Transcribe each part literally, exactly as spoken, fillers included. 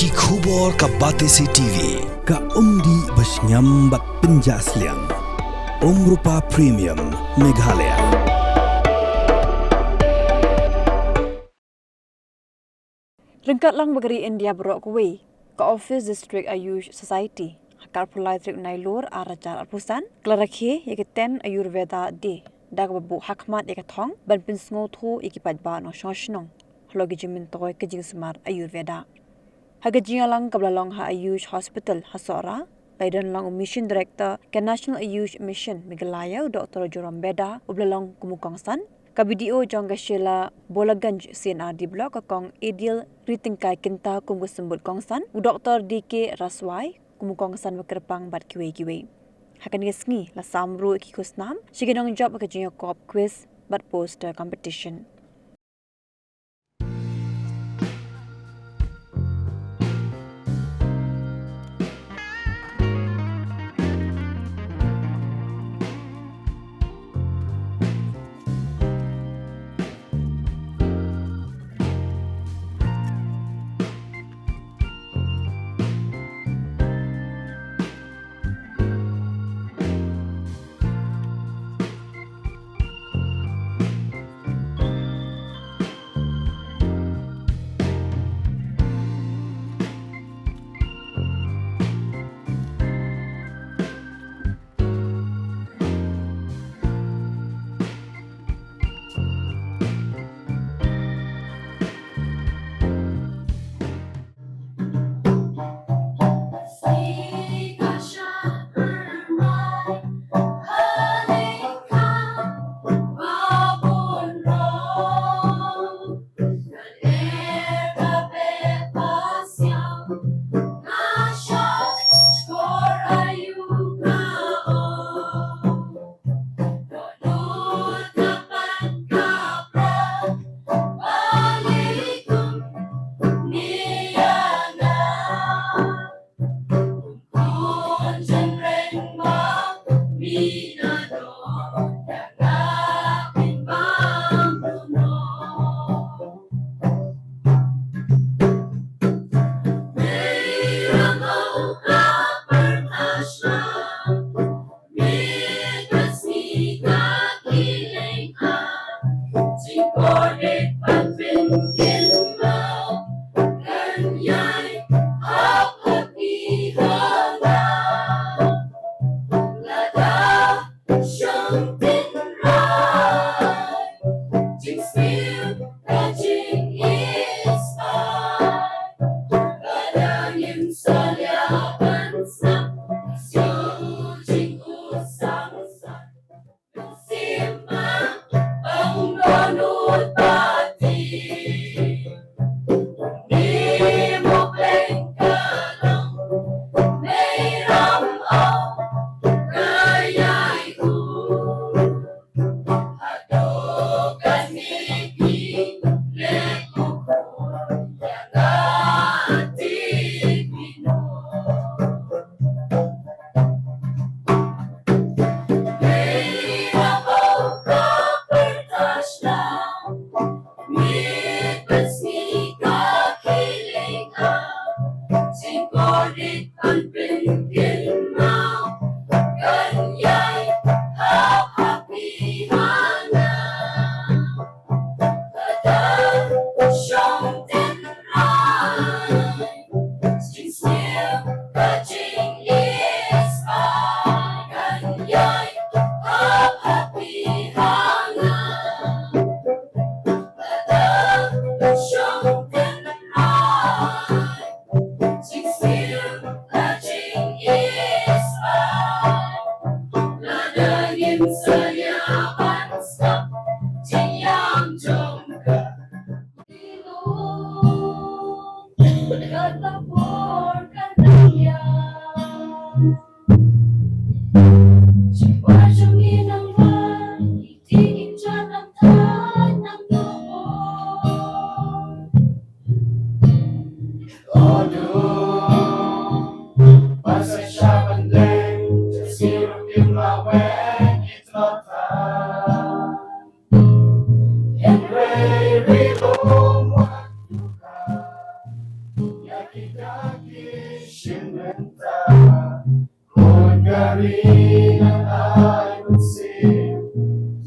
Ki khubor ka Batesi T V, ka umdih ba shngiam bad pynjah sliang. Umrupa Premium, Meghalaya. Ryngkat lang bad ka ri India baroh kawei, ka Office District Ayush Society ha ka arphew lai tarik u Nailur ar hajar arphew san ka la rakhe ïa ka Ten Ayurveda Day da kaba buh hakhmat ïa ka thong ban pynsngewthuh ïa ki paidbah nongshong shnong halor ki jingmyntoi ka jingsumar Ayurveda. Ha ka jingïalang kaba la long ha Ayush Hospital ha Sohra, la ïadon lang u Mission Director ka National Ayush Mission Meghalaya, u Doctor Joram Beda, uba la long kum u kongsan, ka B D O jong ka Shella Bolaganj C and R D Block, ka Kong Adil Rityngkai Kynta kum ka symbud kongsan, u Doctor D K Raswai kum u kongsan ba kyrpang bad kiwei kiwei. Ha kane ka sngi la sam ruh ïa ki khusnam sha ki nongjop ha ka jingïakop quiz bad poster competition. Ki dak ki shin mynta, bun ka ri ngan ai mynsiem,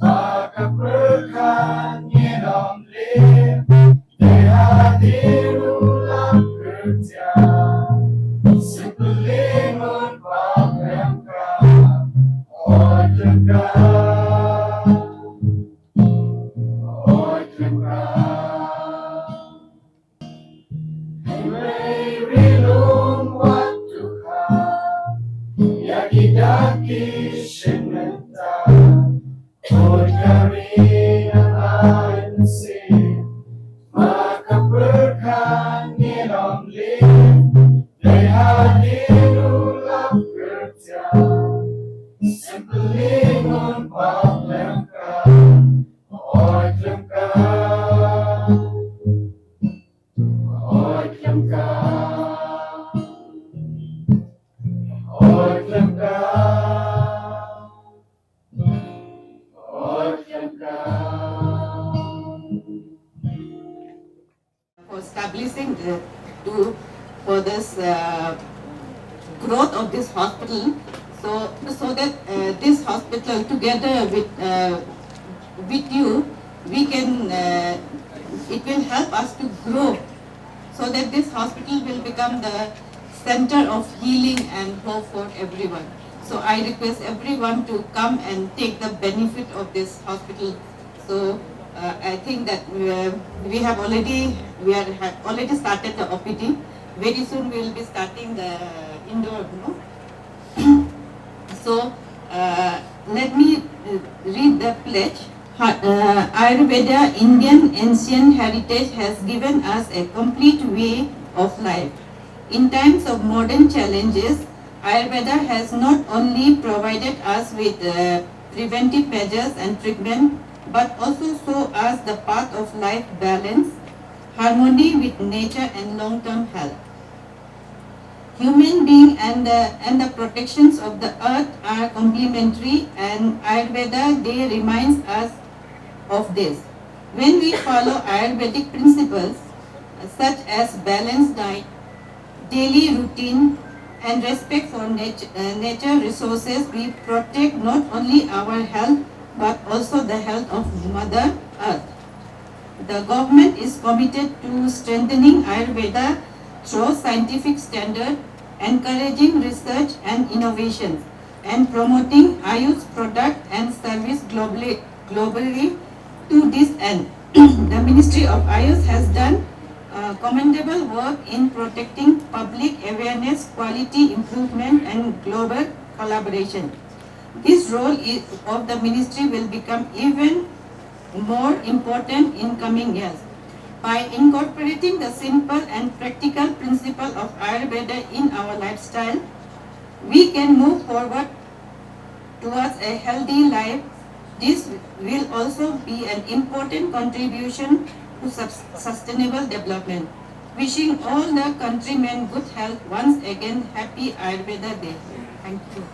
ba ka pyrkhat ngin ym lip, dei hadien u lap kyrtiang, symboling un pap lem ka, oi khlem ka, oi khlem ka. Hynrei ri lum wat tu kha, ïa ki dak ki shin mynta, bun ka ri ngan ai mynsiem, ba ka pyrkhat ngin ym lip, dei hadien u lap kyrtiang, symboling un pap lem ka, oi khlem ka. Oi khlem ka, oi khlem ka, oi khlem ka. For establishing the, to, for this, uh, growth of this hospital, so, so that, uh, this hospital together with, uh, with you, we can, uh, it will help us to grow, so that this hospital will become the center of healing and hope for everyone. So I request everyone to come and take the benefit of this hospital. So, uh, I think that, uh, we have already, we are, have already started the O P D. Very soon we will be starting the indoor, no? So, uh, let me, uh, read the pledge. Ha-, uh, Ayurveda, Indian ancient heritage, has given us a complete way of life. In times of modern challenges, Ayurveda has not only provided us with, uh, preventive measures and treatment, but also show us the path of life balance, harmony with nature and long-term health. Human being and the, and the protections of the earth are complementary, and Ayurveda Day reminds us of this. When we follow Ayurvedic principles, uh, such as balanced diet, daily routine, and respect for nat-, uh, nature resources, we protect not only our health but also the health of Mother Earth. The government is committed to strengthening Ayurveda through scientific standard, encouraging research and innovation, and promoting Ayush product and service globally, globally to this end. The Ministry of Ayush has done, uh, commendable work in protecting public awareness, quality improvement, and global collaboration. This role is, of the ministry will become even more important in coming years. By incorporating the simple and practical principle of Ayurveda in our lifestyle, we can move forward towards a healthy life. This will also be an important contribution to sus-, sustainable development. Wishing all the countrymen good health. Once again, happy Ayurveda Day. Thank you.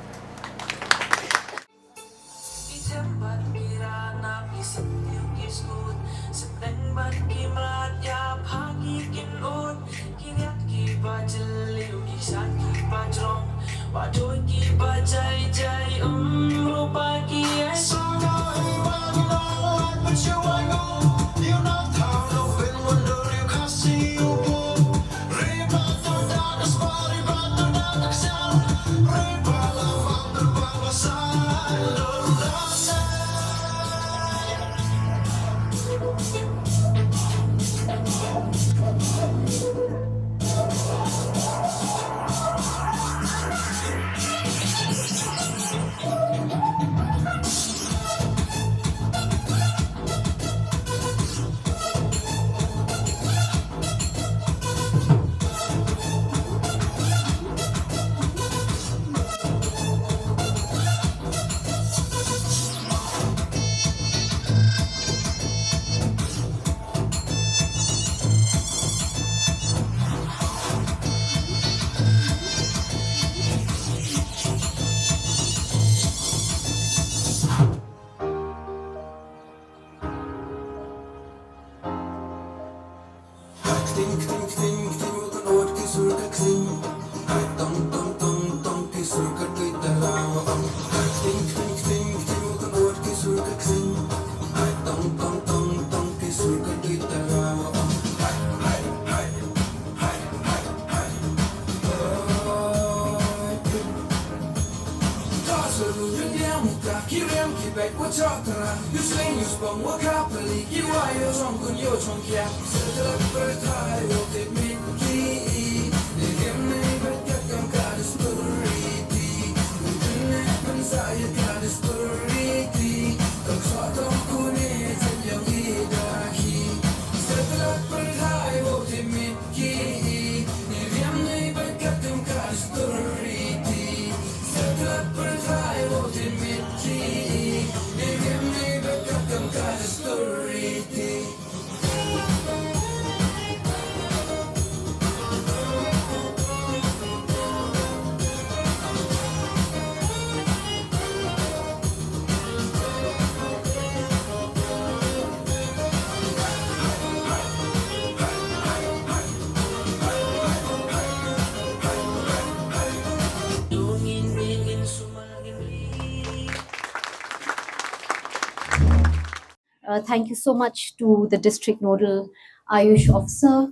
Uh, thank you so much to the District Nodal Ayush Officer,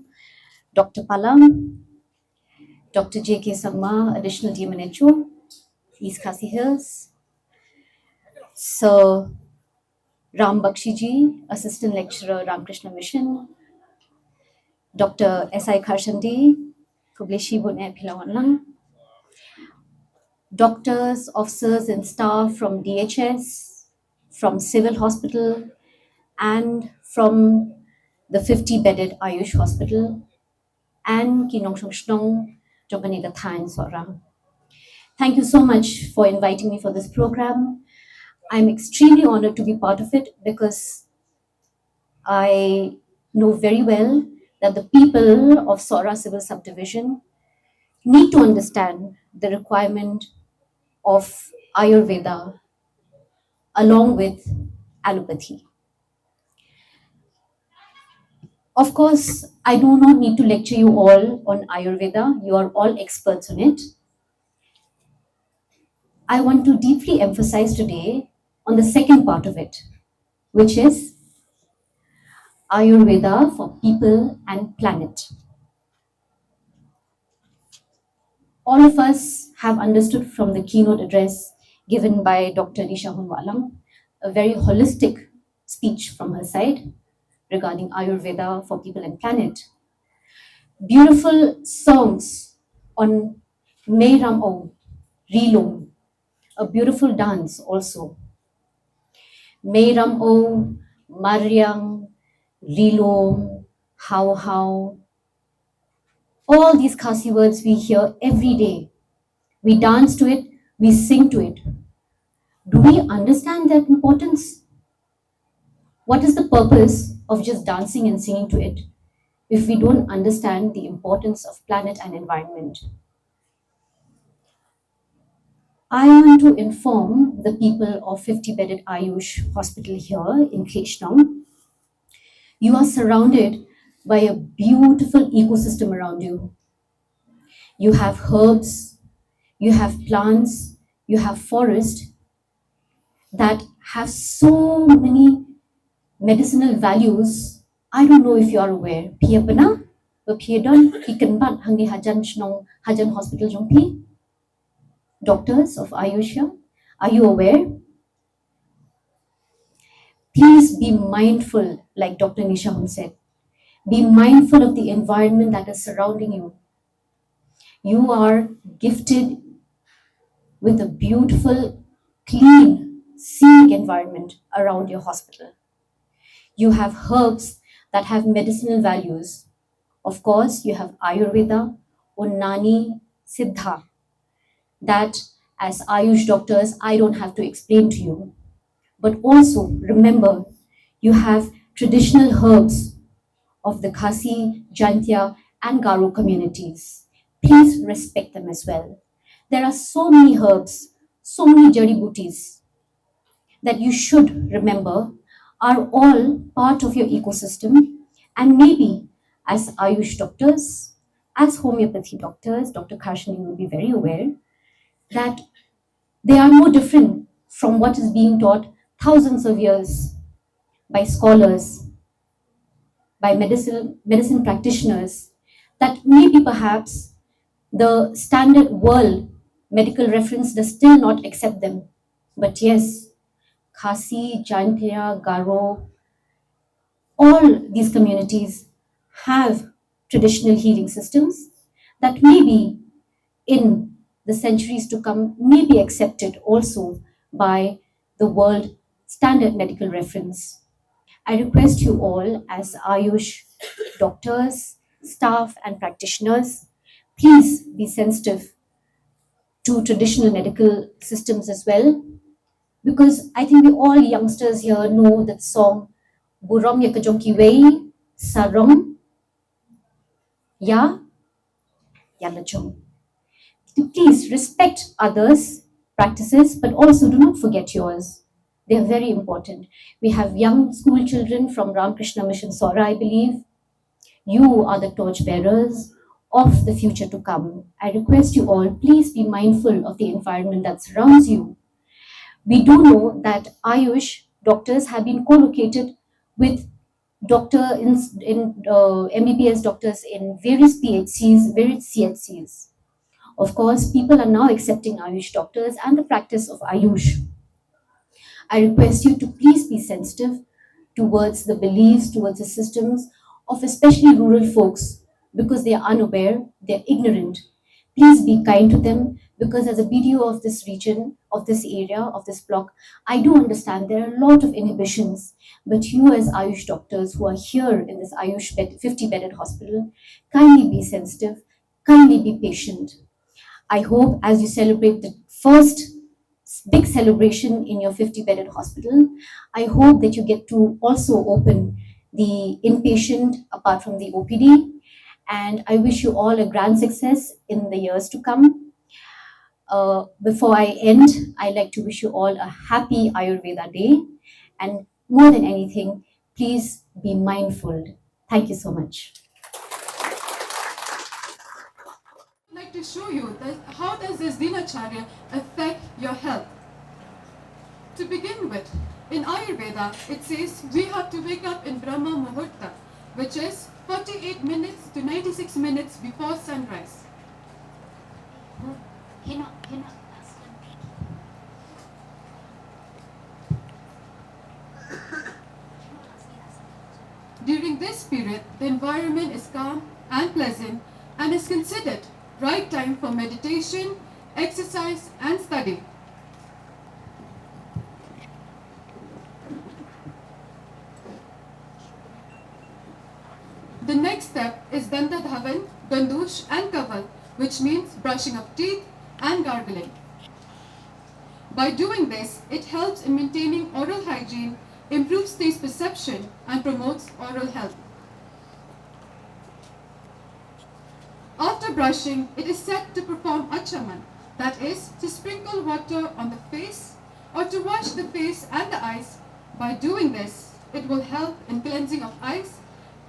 Doctor Palam, Doctor J K Sangma, Additional D M and H O, East Khasi Hills, Sir Ram Bakshi ji, Assistant Lecturer, Ramakrishna Mission, Doctor S I Kharshandi, khublei shibun eh phi la wan lang. Doctors, officers and staff from D H S, from Civil Hospital and from the fifty bedded Ayush Hospital, and ki nongshong shnong jong kane ka thaiñ Sohra. Thank you so much for inviting me for this program. I'm extremely honored to be part of it because I know very well that the people of Sohra Civil Subdivision need to understand the requirement of Ayurveda along with allopathy. Of course, I do not need to lecture you all on Ayurveda. You are all experts on it. I want to deeply emphasize today on the second part of it, which is Ayurveda for people and planet. All of us have understood from the keynote address given by Doctor Nishahun Wahlang, a very holistic speech from her side regarding Ayurveda for people and planet. Beautiful songs on Mei Ram O, Rilum, a beautiful dance also. Mei Ram O, Mariang, Rilum, How How. All these Khasi words we hear every day. We dance to it, we sing to it. Do we understand that importance? What is the purpose of just dancing and singing to it if we don't understand the importance of planet and environment? I want to inform the people of fifty bedded Ayush hospital here in Khliehshnong. You are surrounded by a beautiful ecosystem around you. You have herbs, you have plants, you have forest that have so many medicinal values. I don't know if you are aware. Phi ïa pyrkhat ba phi don ki kynbat hangne hajan shnong, hajan hospital jong phi? Doctors of Ayush, are you aware? Please be mindful, like Doctor Nishahun said. Be mindful of the environment that is surrounding you. You are gifted with a beautiful, clean, scenic environment around your hospital. You have herbs that have medicinal values. Of course, you have Ayurveda, Unani, Siddha, that as Ayush doctors, I don't have to explain to you. But also, remember, you have traditional herbs of the Khasi, Jaintia, and Garo communities. Please respect them as well. There are so many herbs, so many jari booties that you should remember are all part of your ecosystem, and maybe as Ayush doctors, as homeopathy doctors, Doctor Kharshandi will be very aware that they are no different from what is being taught thousands of years by scholars, by medicine, medicine practitioners, that maybe perhaps the standard world medical reference does still not accept them. But yes, Khasi, Jaintia, Garo, all these communities have traditional healing systems that maybe in the centuries to come may be accepted also by the world standard medical reference. I request you all, as Ayush doctors, staff, and practitioners, please be sensitive to traditional medical systems as well. Because I think we all youngsters here know that song, Burom ïa ka jong kiwei, sarong ïa, ïa la jong. To please respect others' practices, but also do not forget yours. They are very important. We have young school children from Ramakrishna Mission Sohra, I believe. You are the torch bearers of the future to come. I request you all, please be mindful of the environment that surrounds you. We do know that Ayush doctors have been co-located with doctor in, in uh, M B B S doctors in various P H Cs, various C H Cs. Of course, people are now accepting Ayush doctors and the practice of Ayush. I request you to please be sensitive towards the beliefs, towards the systems of especially rural folks, because they are unaware, they're ignorant. Please be kind to them, because as a B D O of this region, of this area, of this block, I do understand there are a lot of inhibitions. But you, as Ayush doctors who are here in this Ayush bed, fifty bedded hospital, kindly be sensitive, kindly be patient. I hope as you celebrate the first big celebration in your fifty bedded hospital, I hope that you get to also open the inpatient apart from the O P D. And I wish you all a grand success in the years to come. Uh, before I end, I'd like to wish you all a happy Ayurveda Day. And more than anything, please be mindful. Thank you so much. I'd like to show you that how does this Dinacharya affect your health. To begin with, in Ayurveda, it says we have to wake up in Brahma Muhurta, which is forty-eight minutes to ninety-six minutes before sunrise. During this period, the environment is calm and pleasant and is considered right time for meditation, exercise, and study. The next step is Danta Dhavan, Gandush, and Kaval, which means brushing of teeth and gargling. By doing this, it helps in maintaining oral hygiene, improves taste perception, and promotes oral health. After brushing, it is said to perform achaman, that is, to sprinkle water on the face or to wash the face and the eyes. By doing this, it will help in cleansing of eyes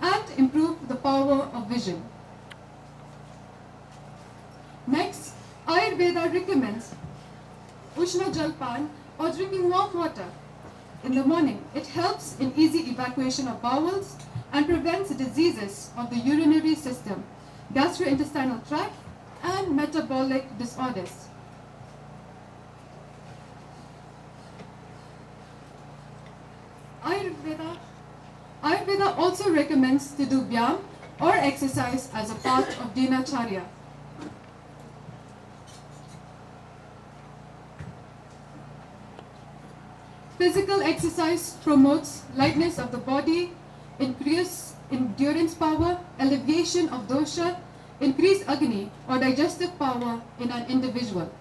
and improve the power of vision. Next, Ayurveda recommends Ushna Jalpan or drinking warm water in the morning. It helps in easy evacuation of bowels and prevents diseases of the urinary system, gastrointestinal tract, and metabolic disorders. Ayurveda, Ayurveda also recommends to do vyam or exercise as a part of dinacharya. Physical exercise promotes lightness of the body, increase endurance power, alleviation of dosha, increase agni or digestive power in an individual.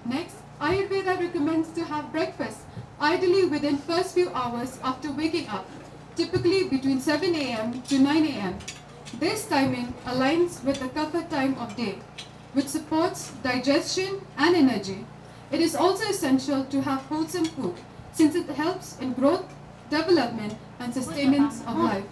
Next, Ayurveda recommends to have breakfast ideally within first few hours after waking up, typically between seven a m to nine a m. This timing aligns with the kapha time of day, which supports digestion and energy. It is also essential to have wholesome food since it helps in growth, development, and sustenance of life.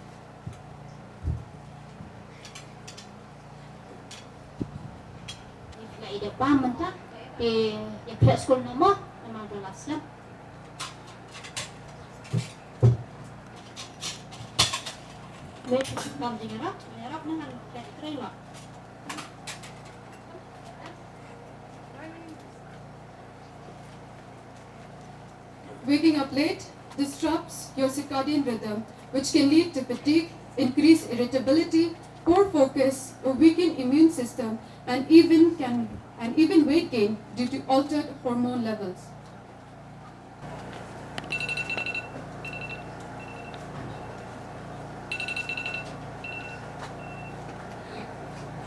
Waking up late disrupts your circadian rhythm, which can lead to fatigue, increased irritability, poor focus, a weakened immune system, and even can and even weight gain due to altered hormone levels.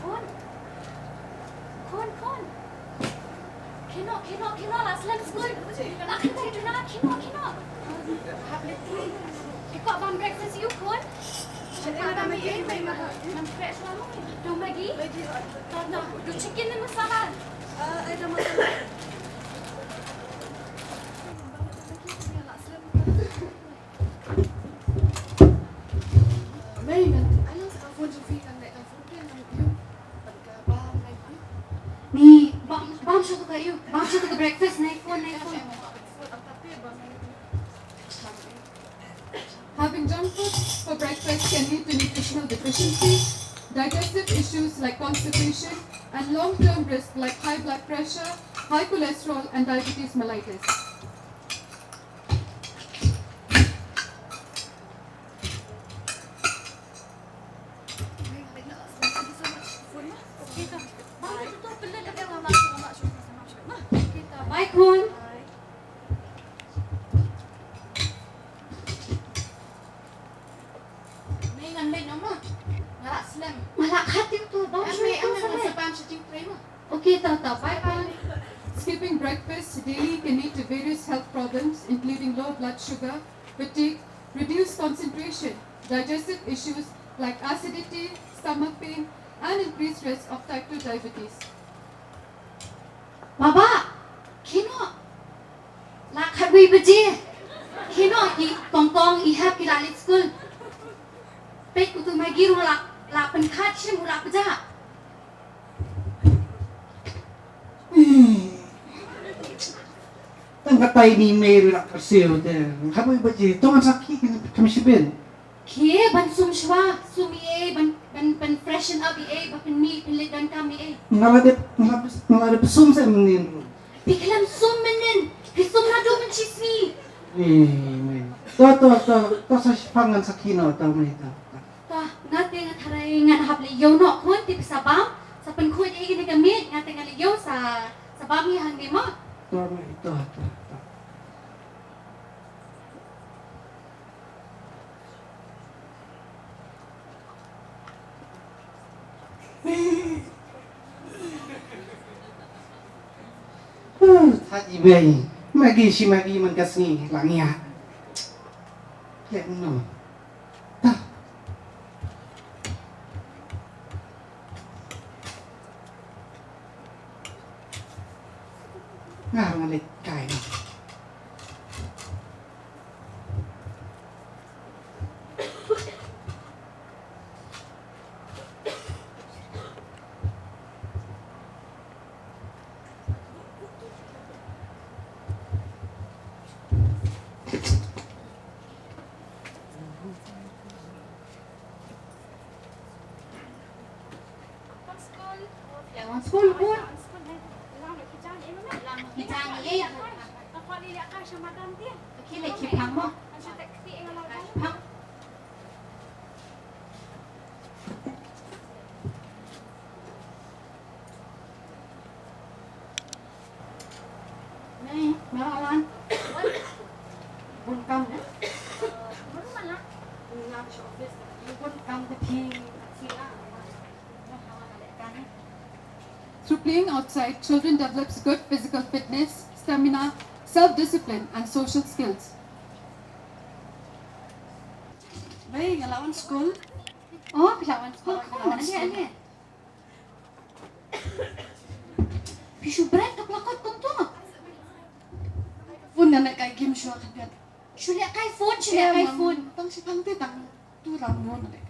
Khun. Khun, khun. Kino, kino, kino, la slem skul. La kynthei duna, kino, kino. Hap leti. Iko ban breakfast ïa u khun. Shaka da Maggi, mai ma. Nam fresh la mo. Do Maggi. Maggi. Do chicken ni masala. Ah, ada masala. Ni bam bam shuh ka ïu, bam shuh ka breakfast, nai phone, nai phone. Having junk food for breakfast can lead to nutritional deficiency, digestive issues like constipation, and long-term risks like high blood pressure, high cholesterol, and diabetes mellitus. Bye, khun. Mei ngan mei noma. Nga la slem. Nga la khat ïa u tu. Bam shuh tu. Okay, ta ta. Bye bye. Skipping breakfast daily can lead to various health problems, including low blood sugar, fatigue, reduced concentration, digestive issues like acidity, stomach pain, and increased risk of type two diabetes. Baba, kino? La khatwei baje. Kino ki kong kong i hap ki la leit skul. Peit utu Maggi ruh la, la pynkhat shim u la pjah. Tang katai ni mei ruh la kyrsiew te. Khatwei baje. To ngan sakhi kine pyrthei shibit. Khie ban sum shuwa, sum ïa ei, ban, ban, ban freshen up ïa ei, ba pynmih, pynleit donkam ïa ei. Nga la dep, nga la dep, nga la dep sum sa mynnin. Phi khlem sum mynnin, phi sum naduh mynshisngi. Eh, mei. To, to, to, to sa shipang ngan sakhi noh, to mei, to, to. To, nga te nga tharai ngan hap leit ïew noh khun, te phi sa bam, sa pynkhuid ïa ei kane ka miej, nga te nga leit ïew sa, sa bam ïa hangne mo. To mei, to, to, to. Huh, thait i bei. Maggi shi Maggi man ka sngi la ngiah. Khlem no. Ta. Nga nga leit kai no. Wan skul bun. Ki jang ei. Ki leh ki phang mo. Phang. Nei, mela wan. Bun kam ne? Bun kam te phi. Through playing outside, children develops good physical fitness, stamina, self-discipline, and social skills. Mei, nga la wan skul. Oh, phi la wan skul. Phi shu bret ka plakot kumto. Phone, nga leh kai game shuwa khyndiat. Shu leh kai phone, shu leh kai phone. Tang shi phang te tang tu ram mo na leh.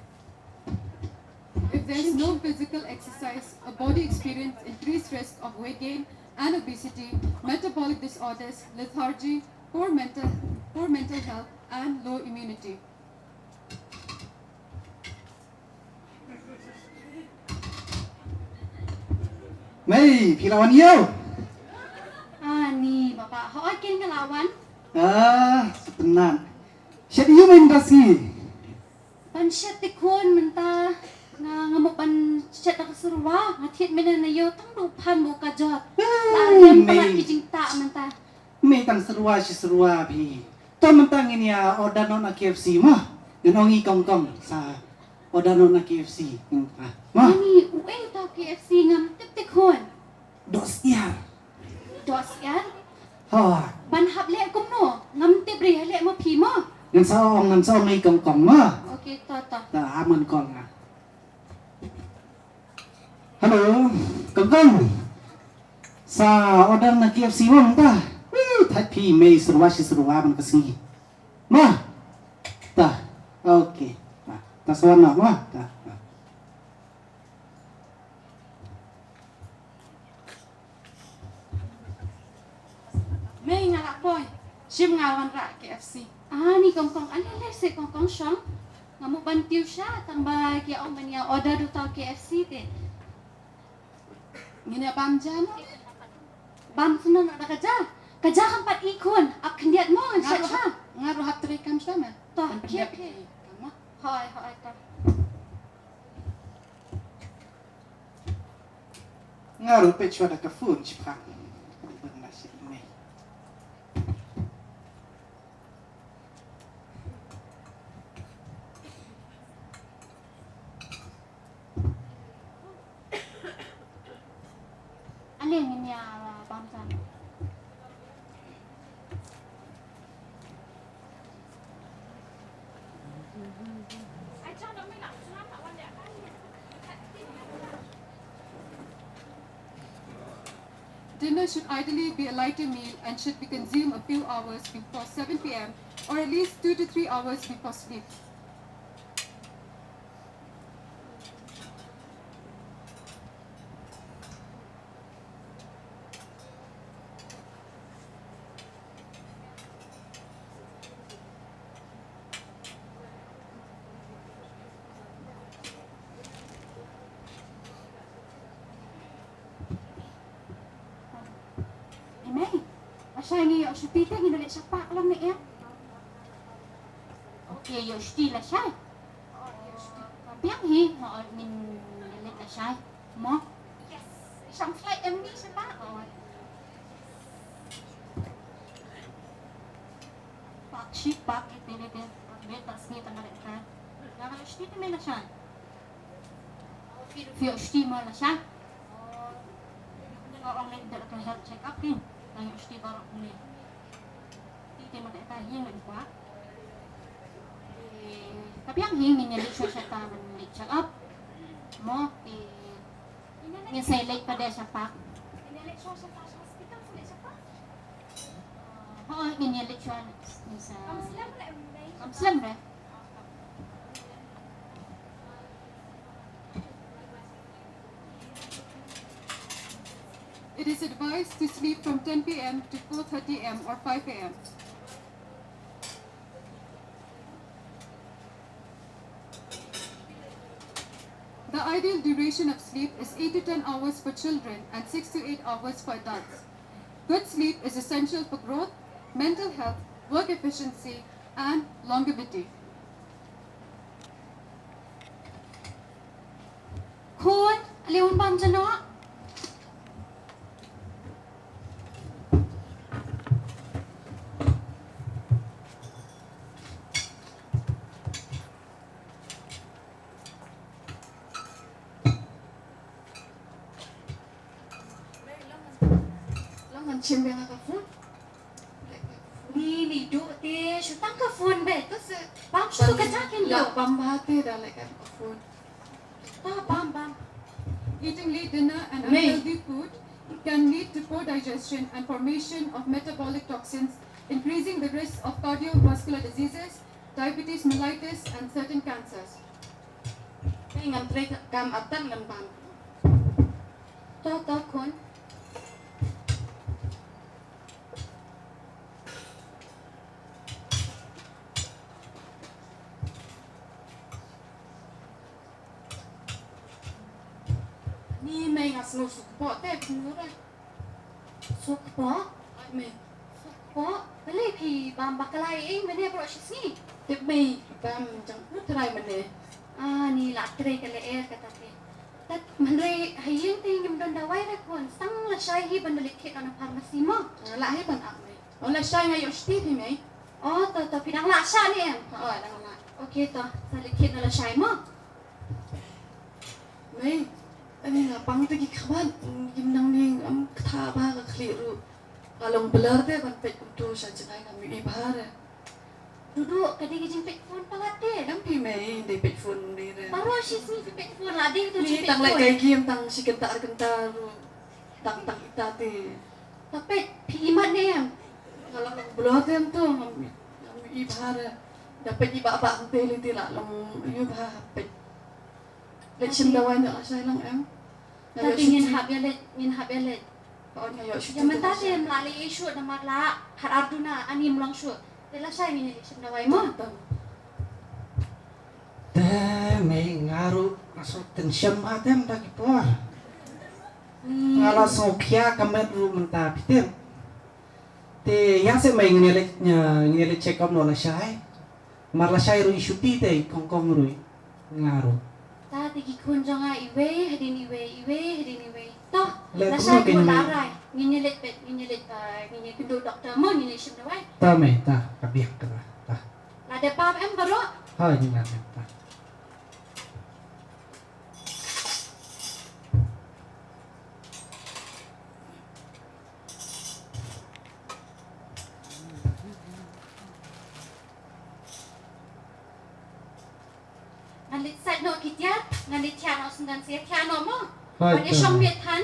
If there's no physical exercise, a body experience increased risk of weight gain and obesity, metabolic disorders, lethargy, poor mental, poor mental health, and low immunity. Mei, phi la wan ïew? Ani, Baba, hooid kein nga la wan. Ah, sngewtynnat. Shet ïew mynta sngi? Ban shet te khun mynta. Nga, nga mut ban shet da ka syrwa, nga thied mynne na ïew tang du phan bu ka jot. Ah, la ïam pala Mei. Ki jingtah mynta. Mei tang syrwa shi syrwa phi. To mynta ngin ïa order noh na K F C mo. Ngin ong i Kongkong sa order noh na K F C. Hmm, ah, mo. Ani, uei uta u K F C ngam tip te khun. Doh syiar. Doh syiar? Ho. Ban hap leh kumno? Ngam tip re, leh mo phi mo. Ngan sa ong, ngan sa ong i Kongkong mo. Okay, to to. Ta aman call nga. Hello, Kongkong. Sa order na K F C mo mynta. Woo, thait phi Mei syrwa shi syrwa ban ka sngi. Ma. Ta. Okay. Ta. Ta swan na ma. Ta. Ta. Mei nga la poi. Shim nga wanrah K F C. Ani Kongkong, ale le se Kongkong shong. Nga mut ban tiew sha tang ba ki ong ban ïa order uta u K F C te. Ngin ïa bam ja no? Bam sno no da ka ja. Ka ja kam pat i khun, ap khyndiat mo ngan shet sha. Nga ruh hap trei kam sha ma. To, okay, okay. Hoi, hoi, to. Nga ruh peit shuwa da ka phone shipang. Ban na shi email. Ale ngin ïa bam jan. Dinner should ideally be a lighter meal and should be consumed a few hours before seven p m or at least two to three hours before sleep. Ei mei, lashai ngi ïoh shuti te ngin leit sha park lang ne em? Okay, ïoh shuti lashai. Biang hi, ngin leit lashai. Mo? Yes. Shang flight em ni sha park. Park shi park ite ne de. Park de park sini tang leit kai. Nga leit shuti te mei lashai. Phi ïoh shuti mo lashai? Nga ong leit da ka health check up hi. Nga ïoh shuti baroh kumne. Te te ma te ka hi ngan kwah. Ka biang hi ngin ïa leit shuwa shata ban leit check up. Mo te ngin sa leit pat de sha park. Ho ngin ïa leit shuwa ngin sa. Kam slem re. It is advised to sleep from ten p m to four thirty a m or five a m. The ideal duration of sleep is eight to ten hours for children and six to eight hours for adults. Good sleep is essential for growth, mental health, work efficiency, and longevity. Khun, ale un bam jano. Long ngan shim biang ka phone. Ni ni du te shu tang ka phone be. To se bam shu ka jakin do. Bam ba te da le ka phone. Ta bam bam. Eating late dinner and unhealthy food can lead to poor digestion and formation of metabolic toxins, increasing the risk of cardiovascular diseases, diabetes mellitus, and certain cancers. Te ngan trei kam atan ngan bam. To to khun. Ni mei nga Sngewsuk kpoh te phi ngur eh. Suk kpoh? Mei. Suk kpoh? Balei phi bam bakla ei mynne baroh shi sngi? Tip mei, bam jong u trai mynne. Ah, ni la trei ka lyer kata te. Tat mynre ha ïing te ngim don dawai re khun, tang lashai hi ban da leit thied na pharmacy mo. Ah, la hi ban ap mei. Oh, lashai nga ïoh shuti phi mei. Oh, to to phi dang lah shah ne em? Oh, dang lah. Okay to, sa leit thied na lashai mo. Mei, ani nga pang te ki khmat, ngim nang ni ngam kata ba ka khlieh ruh. Ka long blur te ban peit kumto sha jngai ngam ïohi bha re. Dudu, ka dei ka jingpeit phone palat te. Em phi mei, dei peit phone dei re. Baroh shi sngi phi peit phone la dei tu. Ni tang leh kai game tang shi kynta ar kynta ruh. Tang tang ita te. Ta peit phi imat ne em. Ka long blur te em to ngam ngam ïohi bha re. Da peit i ba ba te li te la long ïohi bha peit. Leit shim dawai na lashai lang em. Nga ïoh shuti. Ngin hap ïa leit, ngin hap ïa leit. Ba ot nga ïoh shuti. Ïa mynta te em la leit shuh namar la khat ar duna ani ym long shuh. Te lashai ngin ïa leit shim dawai mo. Te mei nga ruh nga sngewthuh shem ba te mynta ki por. Hmm. Nga la sngewkhia ka met ruh mynta phi te. Te ïa se mei ngin ïa leit, ngin ïa leit check up noh lashai. Mar lashai ruh i shuti te i kongkong ruh i nga ruh. Ta te ki khun jong nga iwei hadien iwei, iwei hadien iwei. To, lashai kumno kein mei? Ngin ïa leit peit, ngin ïa leit, ah, ngin ïa kynduh doktor mo, ngin ïa shim dawai. Ta mei, ta, ka biang kata, ta. La dep pam em baroh? Ha, ngin la dep, ta. Ngan leit sait noh ki tiar, ngan leit thiah noh sngewdon sa ïa thiah noh mo. Hooid. Ngan ïa shong miet than.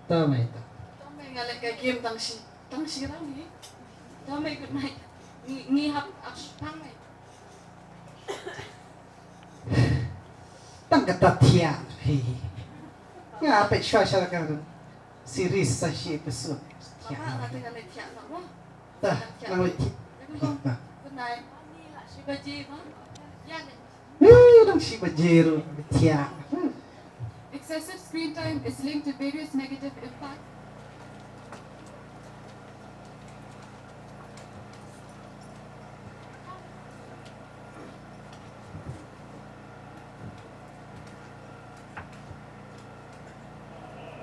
Ta mei ta. Ta mei nga leit ka game tang shi, tang shi rang hi. Ta mei good night. Ngi, ngi hap, hap shipang mei. Tang kata thiah hi. Nga peit shuwa shuwa ka series sa shi episode. Thiah. Mama, nga tengah leit thiah noh mo. Tah, nang leit thiah. Good night. Shi baje mo. Ïa leit. Woo, dang shi baje ruh thiah. Excessive screen time is linked to various negative impacts.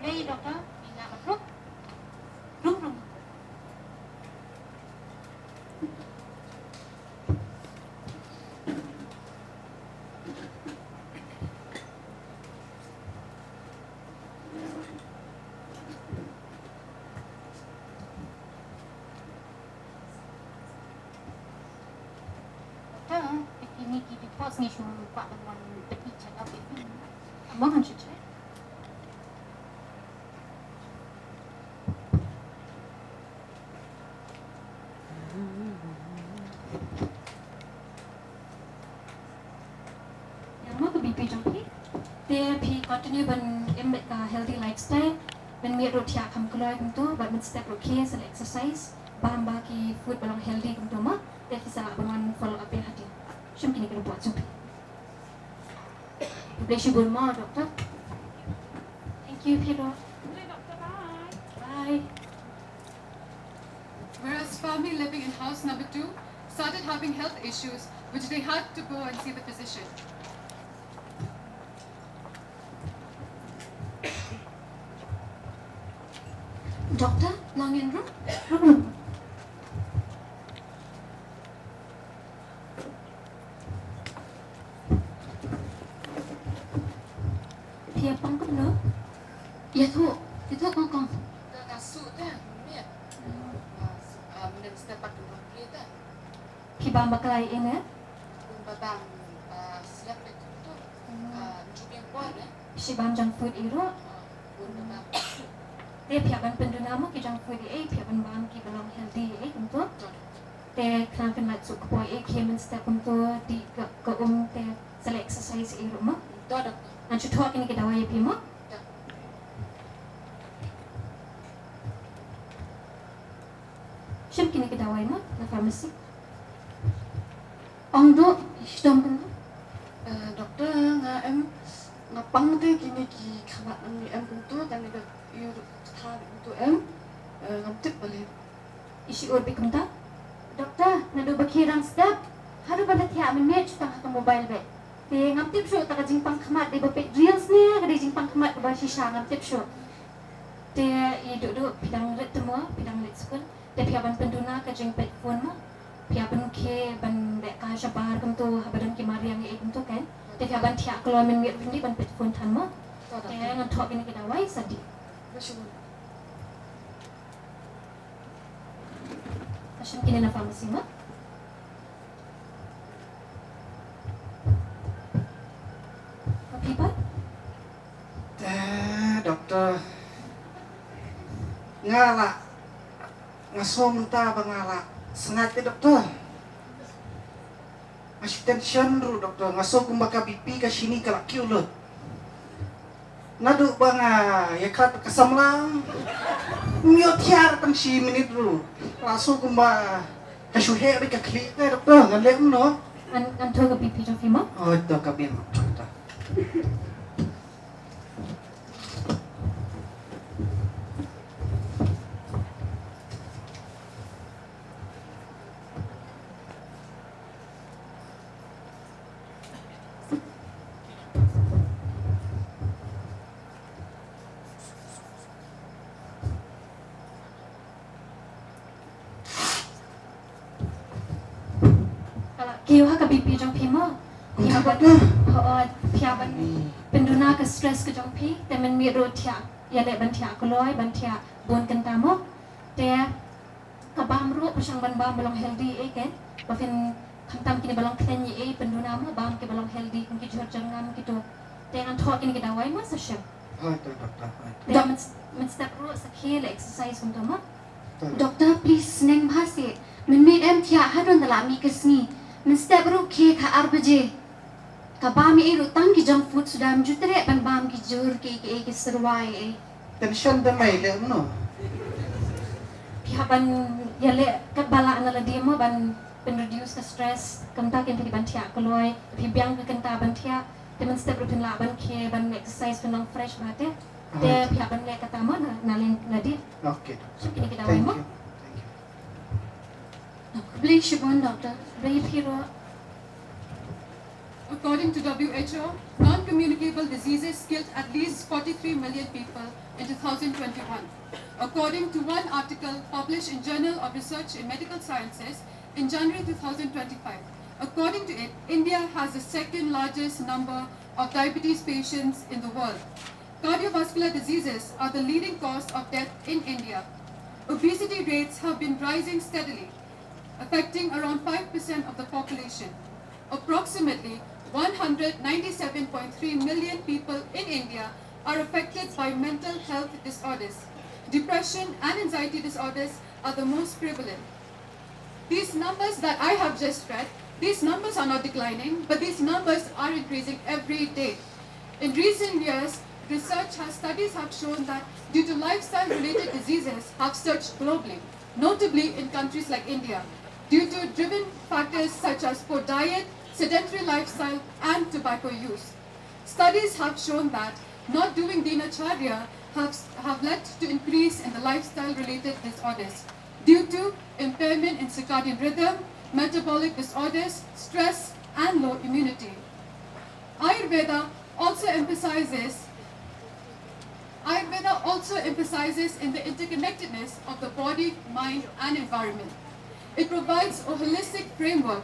Hey, doctor, minga approve. Rum, rum. Doctor, kine ki reports ngi shu kwah ban wan peit check up ïa phi. Mo ngan shu check. Ïa mo ka B P jong phi. Te phi continue ban im bad ka healthy lifestyle, ban miet ruh thiah kham kloi kumto, bad mynstep ruh khie sa leh exercise, bam ba ki food ba long healthy kumto mo, te phi sa lah ban wan follow up ïa hadien. Shim kine ki report jong phi. Khublei shibun mo, Doctor. Thank you, Phiro. Bye. Whereas Fahmi living in house number two started having health issues, which they had to go and see the physician. Doctor, long in room? Room, room. Phi ïa pang kumno? Ïathuh, ïathuh kong kong. Ka, ka su te, miet. Ka su, ah, mnem step pat tu bang phi te. Phi bam bakla ïa ne? Bun ba bam, ah, siap le tu tu. Hmm. Ah, ju biang por ne. Shi bam junk food ïa ruh. Ah, bun ba bam. Te phi hap ban pynduna mo ki junk food ïa, phi hap ban bam ki ba long healthy ïa kumto. Te khnang kynlait suk kpoh ïa, khie mynstep kumto, dih ka, ka um te sa leh exercise ïa ruh mo. To, doctor. Ngan shu thoh kine ki dawai ïa phi mo. To. Shim kine ki dawai mo na pharmacy. Ong duh, shitom kynmaw. Eh, doctor, nga em, nga pang Kine ki khmat nang ni em kumtu, tang ni ka yu tha kumtu em, eh, ngam tip bale. Ishi ur bi kumta. Doktor, naduh ba ki rang step, haduh ba la thiah mynmiet shu tang ha ka mobile beit. Te ngam tip shuh ta ka jingpang khmat dei ba peit reels ne ka dei jingpang khmat kaba shisha, ngam tip shuh. Te i duh duh phi dang rit te mo, phi dang rit skul. Te phi hap ban pynduna ka jingpeit phone mo. Phi hap ban khie ban leh kai shabar kumtu haba don ki mariang ïa i kumtu kan. Te phi hap ban thiah kloi mynmiet ruh ban peit phone than mo. Te ngan thoh kine ki dawai sa dih. Ka shim kine na pharmacy mo. Ka phi pat? Te, doktor. Nga la, nga sngew mynta ba nga la sngat te, doktor. Nga shu tension ruh, doktor. Nga sngew kumba ka B P ka shini ka la kiew lut. Naduh ba nga ïakhlad ka samla, ym ïoh thiar tang shi minit ruh. La sngew kumba ka shu heh beit ka khlieh te, doktor. Ngan leh kumno? Ngan, ngan thoh ka B P jong phi mo. Oh, to ka B P, doktor. Ka la kiew ha ka B P jong phi mo. Phi hap ban, hooid, phi hap ban pynduna ka stress ka jong phi, te mynmiet ruh thiah, ïaleh ban thiah kloi, ban thiah bun kynta mo. Te ka bam ruh, pyrshang ban bam ba long healthy eh kan. Ba phin khamtam kine ba long khlaiñ eh, pynduna mo, bam ki ba long healthy, kum ki jhur jyrngam kito. Te ngan thoh kine ki dawai mo sa shim. Hooid, hooid, hooid. Te myn, mynstep ruh sa khie leh exercise kumta mo. Doktor, please, sneng bha seh. Mynmiet em thiah haduh da la mih ka sngi. Mynstep ruh khie kha ar baje. Ka bam ei ruh tang ki junk food, suda ym ju treh ban bam ki jhur, ki, ki, ki serwai ei. Tension te mai leh kumno? Phi hap ban ïaleh katba lah na lade mo ban pyn reduce ka stress. Kumta kin phi ban thiah kloi. Phi biang ka kynta ban thiah. Te mynstep ruh phin lah ban khie ban exercise, phin long fresh bha te. Te phi hap ban leh kata mo na, na lade. Okay, doctor. Shim kine ki dawai mo. Thank you. Thank you. Khublei shibun, doctor. Khublei phi ruh. According to W H O, non-communicable diseases killed at least forty-three million people in two thousand twenty-one, according to one article published in Journal of Research in Medical Sciences in January two thousand twenty-five. According to it, India has the second largest number of diabetes patients in the world. Cardiovascular diseases are the leading cause of death in India. Obesity rates have been rising steadily, affecting around five percent of the population. Approximately one hundred ninety-seven point three million people in India are affected by mental health disorders. Depression and anxiety disorders are the most prevalent. These numbers that I have just read, these numbers are not declining, but these numbers are increasing every day. In recent years, research has, studies have shown that due to lifestyle-related diseases have surged globally, notably in countries like India, due to driven factors such as poor diet, sedentary lifestyle, and tobacco use. Studies have shown that not doing dinacharya have, have led to increase in the lifestyle-related disorders due to impairment in circadian rhythm, metabolic disorders, stress, and low immunity. Ayurveda also emphasizes Ayurveda also emphasizes in the interconnectedness of the body, mind, and environment. It provides a holistic framework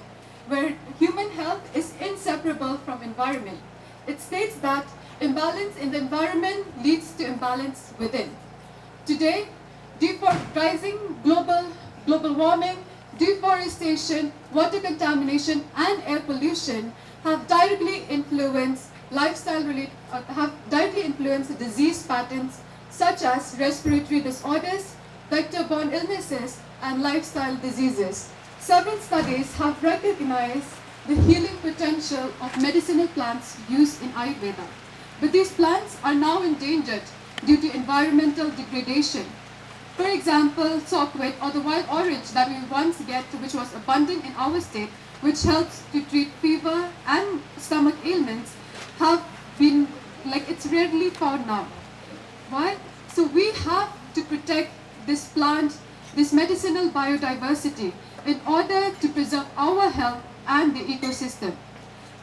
where human health is inseparable from environment. It states that imbalance in the environment leads to imbalance within. Today, defor-, rising global, global warming, deforestation, water contamination, and air pollution have directly influenced lifestyle rela-, uh, have directly influenced disease patterns such as respiratory disorders, vector-borne illnesses, and lifestyle diseases. Several studies have recognized the healing potential of medicinal plants used in Ayurveda. But these plants are now endangered due to environmental degradation. For example, sohkwit, or the wild orange that we once get, which was abundant in our state, which helps to treat fever and stomach ailments, have been Like, it's rarely found now. Why? So we have to protect this plant, this medicinal biodiversity, in order to preserve our health and the ecosystem.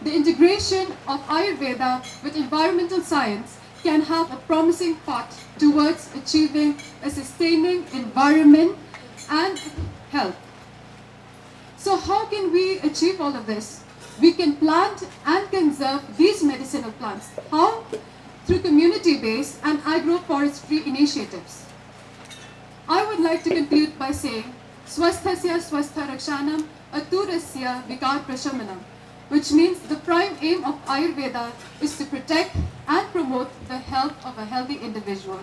The integration of Ayurveda with environmental science can have a promising path towards achieving a sustaining environment and health. So how can we achieve all of this? We can plant and conserve these medicinal plants. How? Through community-based and agroforestry initiatives. I would like to conclude by saying, Swasthasya swastha rakshanam, aturasya vikar prashamanam, which means the prime aim of Ayurveda is to protect and promote the health of a healthy individual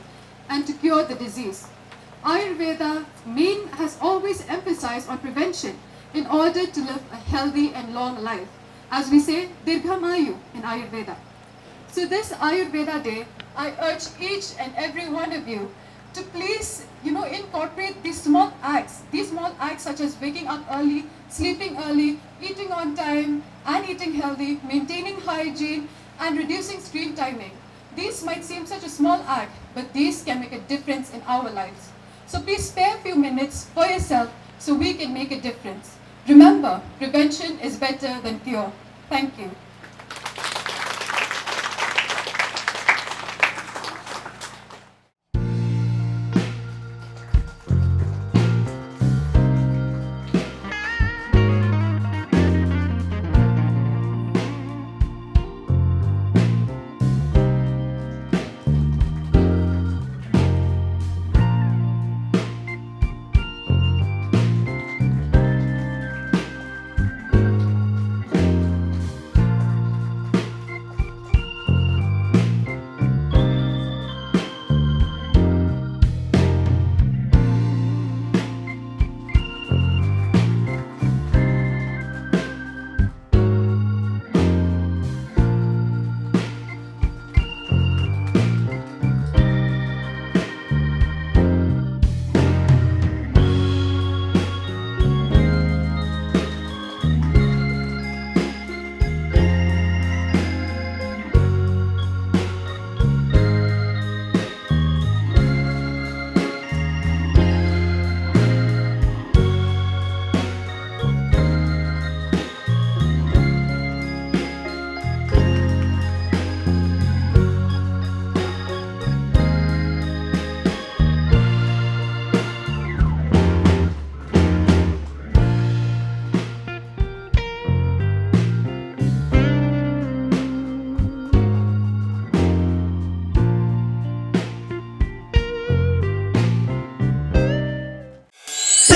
and to cure the disease. Ayurveda main has always emphasized on prevention in order to live a healthy and long life. As we say, Dirghamayu in Ayurveda. So this Ayurveda Day, I urge each and every one of you to please, you know, incorporate these small acts, these small acts such as waking up early, sleeping early, eating on time, and eating healthy, maintaining hygiene, and reducing screen timing. These might seem such a small act, but these can make a difference in our lives. So please spare a few minutes for yourself so we can make a difference. Remember, prevention is better than cure. Thank you.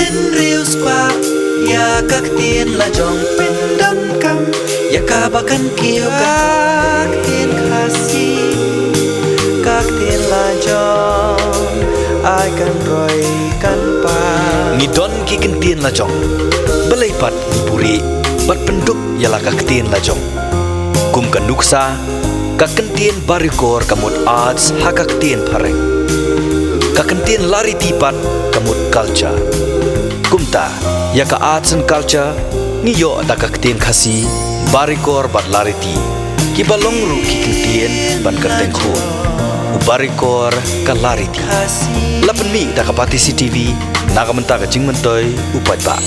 Pynriewspah ïa ka ktien lajong, pyndonkam ïa kaba kan kiew ka ktien Khasi, ka ktien lajong ai kan roi kan pan. Ngi don ki ktien lajong, balei pat ngi buhrieh bad pyndup ïa la ka ktien lajong. Kum ka nuksa, ka ktien Barikor ka mut arts ha ka ktien Phareng. Ka ktien Lariti pat ka mut culture. Kumta, ïa ka arts and culture ngi ïoh da ka ktien Khasi, Barikor bad Lariti, kiba long ruh ki ktien ban kyrteng khun. U Barikor ka Lariti. La pynmih da ka Batesi TV na ka bynta ka jingmyntoi u paidbah.